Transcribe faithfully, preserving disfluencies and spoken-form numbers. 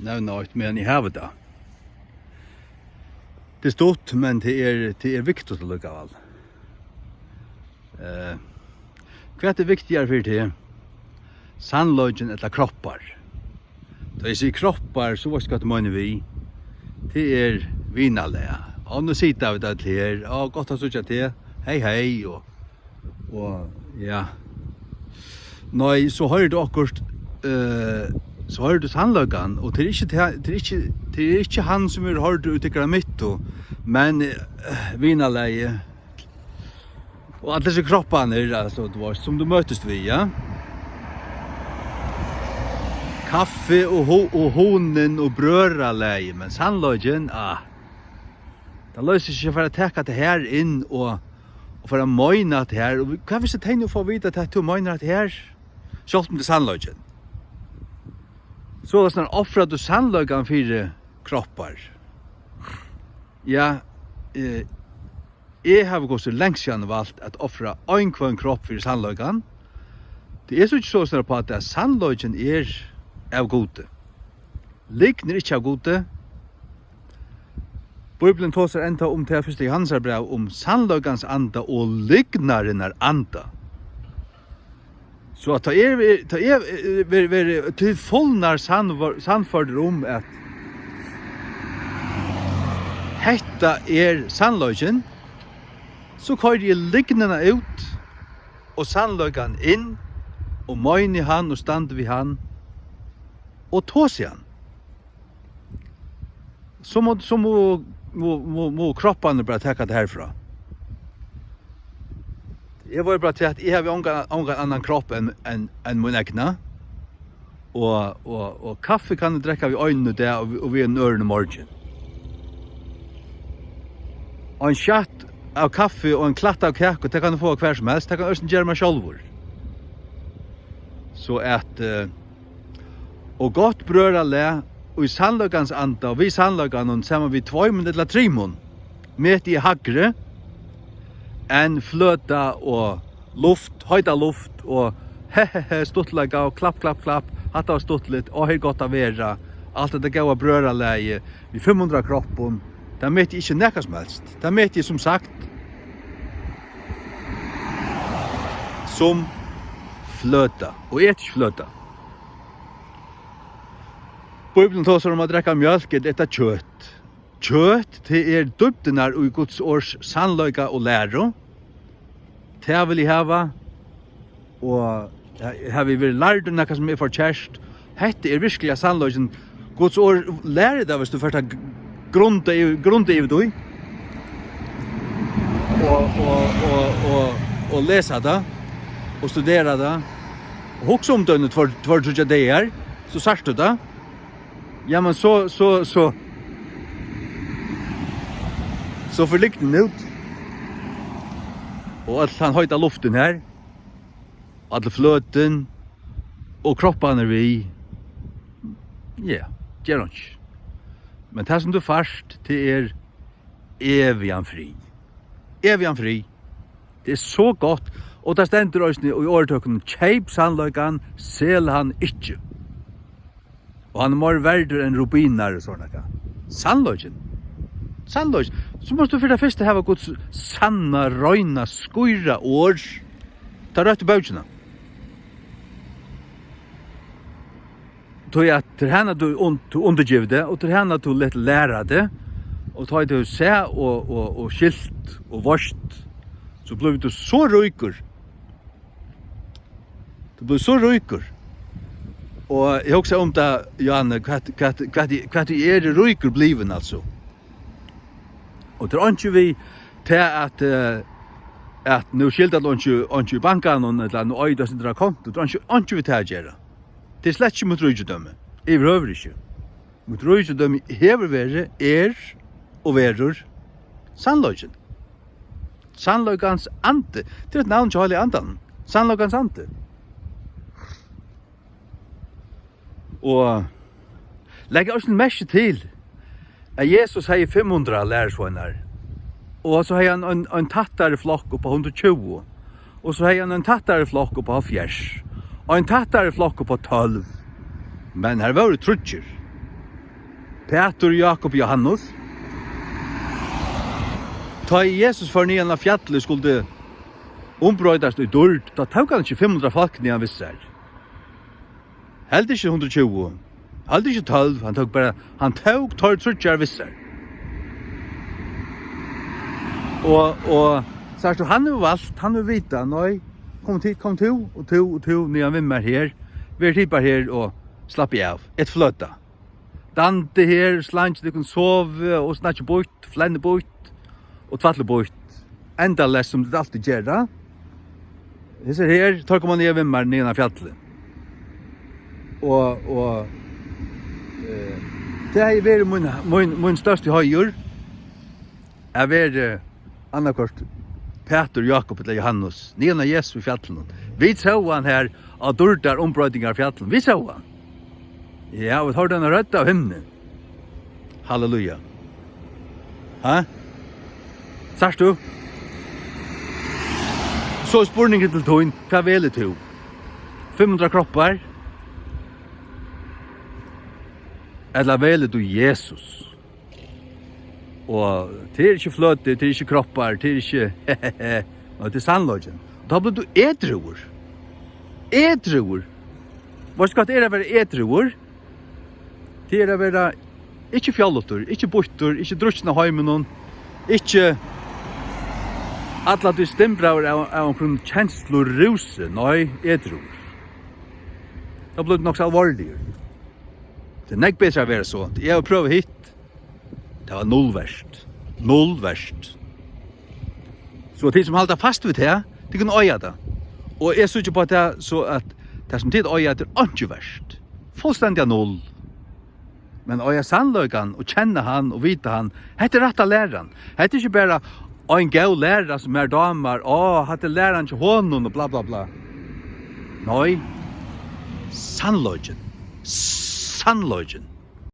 nevna eitt, meðan eg havi tað. Tað er stutt, men tað er, tað er viktigt allíkavæl. Eh, hvat er viktigari fyri teg? Sannleikin ella kroppar? Tá eg sigi kroppar, so veitst tú, hvat eg meini við. Tað er vinalag. Og nú sita vit øll her. Á, gott at síggja teg. Hey, hey, og, og, ja. Nei, so hoyrir tú okkurt, eh, so hoyrir tú sannleikan, og tað er ikki, tað, tað er ikki, tað er ikki hann, sum er hoyrdur í tykkara midtu, men, eh, vinalagið, og allir hesir kropparnir, altso, tú veitst, sum tú møtist við, ja. Kaffi og hu-, og hunin og brøðralagið, men sannleikin, ah, tað loysir seg at fara at taka tað her inn og, og fara at meina at her, og hvat viss tey nú fáa at vita at tú meinar at her, sjálvt um tað er sannleikin? Soleiðis, nær ofrar tú sannleikan fyri kroppar? Ja, eh, eg havi hvussu langt síðan valt at ofra ein hvønn kropp fyri sannleikan. Tí eg síggi soleiðis upp á tað, at sannleikin er av Gudi. Lygn er ikki av Gudi. Bíblian tosar enntá um tað, fyrsta Jóhannesarbræv, um sannleikans anda og lygnarinnar anda. So at tá eg, tá eg ver-, ver-, verði til fulnar sannvør-, sannførdur um, at hetta er sannleikin, so koyri eg lygnina út og sannleikan inn og meini hann og standi við hann og tosi hann. So má, so má, má, má, má kropparnir bara taka tað herfrá. Eg veit bara til, at eg havi ongan, ongan annan kropp enn, enn, enn mín egna. Og, og, og kaffi kann eg drekka við einum í dag og, og við einum øðrum í morgin. Og ein skjatt av kaffi og ein klatt av kaku, tað kann eg fáa hvar sum helst. Tað kann eg eisini gera mær sjálvur. So at, eh, og gott brøðralag í sannleikans anda, og við sannleikanum saman við tveimum ella trimum, meti eg hægri enn fløta og luft, heita luft og he, he, he, stuttleika og klapp, klapp, klapp, hatta var stuttligt, og her er gott at vera. Alt hetta góða brøðralagið við fimm hundrað kroppum, tað meti eg ikki nakað sum helst. Tað meti eg, sum sagt, sum fløta, og eti ikki fløta. Bíblian tosar um at drekka mjólk, at eta kjøt. Kjøt, tað er dýpdirnar í Guds orðs sannleika og læru. Tað vil eg hava, og ha-, havi eg verið lærdur nakað sum er forkert. Hetta er virkiliga sannleikin. Guds orð lærir tað, viss tú fert at gr-, grunda yvir, grunda yvir tí. Og, og, og, og, og lesa tað, og studera tað, og hugsa um tað í tveir, tveir, tríggjar dagar, so sært tú tað. Ja, men so, so, so, so fer lygnin út. Og all tann heita luftin her, og allur fløtin, og kropparnir við. Ja, ger einki. Men tað sum tú fært, tað er evigan frið. Evigan frið. Tað er so gott. Og tað stendur eisini í orðtøkunum: "Keyp sannleikan, sel hann ikki." Og hann er meir verdur enn rubinar og sovorðið nakað. Sannleikin. Sannleikin. So mást tú fyri tað fyrsta hava Guds sanna, reina, skýra orð. Ta røttu bókina. Tí at tað er hana, tú und-, tú undirgevur teg, og tað er hana, tú letur læra teg, og tá tú sært og, og, og skilt og veitst, so blívur tú so ríkur. Tú blívur so ríkur. Og eg hugsi um tað, Johanne, hvat, hvat, hvat, hvat eg eri ríkur blivin, altso. Og tað er einki við tað at, eh, at nú skyldar tú einki, einki í bankanum, ella nú eigur tú eitt sindur av kontu, tað er einki, einki við tað at gera. Tað er slett ikki mítt ríkidømi, yvirhøvur ikki. Mítt ríkidømi hevur verið, er og verður sannleikin. Sannleikans andi. Tað er eitt navn hjá Heilaga Andanum. Sannleikans andi. Og legg eisini merki til, at Jesus hevði fimm hundrað lærisveinar, og so hevði hann ein, ein tættari flokk upp á hundrað og tjúgu, og so hevði hann ein tættari flokk upp á hálvfjerðs, og ein tættari flokk upp á tólv. Men har vóru tríggir. Pætur, Jákup, Jóhannes. Tá ið Jesus fór niðan á fjallið, skuldi umbroytast í dýrd, tá tók hann ikki fimm hundrað fólk niðan við sær. Heldur ikki hundrað og tjúgu. Heldur ikki tólv. Hann tók bara, hann tók teir tríggjar við sær. Og, og, sært tú, hann hevur valt, hann hevur vitað, nei, kom tit, kom tú, og tú, og tú, niðan við mær her. Ver tit bara her og slappið av. Etið fløta. Dandið her, slangið tykkum, sovið og snakkið býtt, flennið býtt og tvætlið býtt. Endaleyst, sum tit altíð gera. Hesir her, teir koma niðan við mær niðan á fjallið. Og, og, eh, tað hevði verið mín, mín, mín størsti heiður at verið annaðhvørt Pætur, Jákup ella Jóhannes, niðan á Jesu við fjallinum. Vit sóu hann her á dýrdar umbroytingar fjallinum. Vit sóu hann. Ja, vit hoyrdu eina rødd av himni. Halleluja. Ha? Sært tú? So er spurningurin til tín, hvat velur tú? Fimm hundrað kroppar? Ella velur tú Jesus? Og tað er ikki fløta, tað er ikki kroppar, tað er ikki, nei, tað er sannleikin. Og tá blívur tú edrúur. Edrúur. Veitst tú hvat tað er at vera edrúur? Tað er at vera ikki fjollutur, ikki býttur, ikki drukkin av heiminum, ikki alla tíð stimbraður av, av onkrum kenslurúsi, nei, edrúur. Tá blívur tú nokk so alvorligur. Tað er nógv betri at vera so. Eg havi prøvað hitt. Tað var null vert. Null vert. So tit sum halda fast við tað, tit kunnu eiga tað. Og eg síggi upp á tað, so at tað sum tit eiga, tað er einki vert. Fullstendiga null. Men eiga sannleikan og kenna hann og vita hann, hetta er rætta læran. Hetta er ikki bara ein góð læra sum mær dámar, á, hatta er læran hjá honum og bla, bla, bla. Nei. Sannleikin. Sannleikin.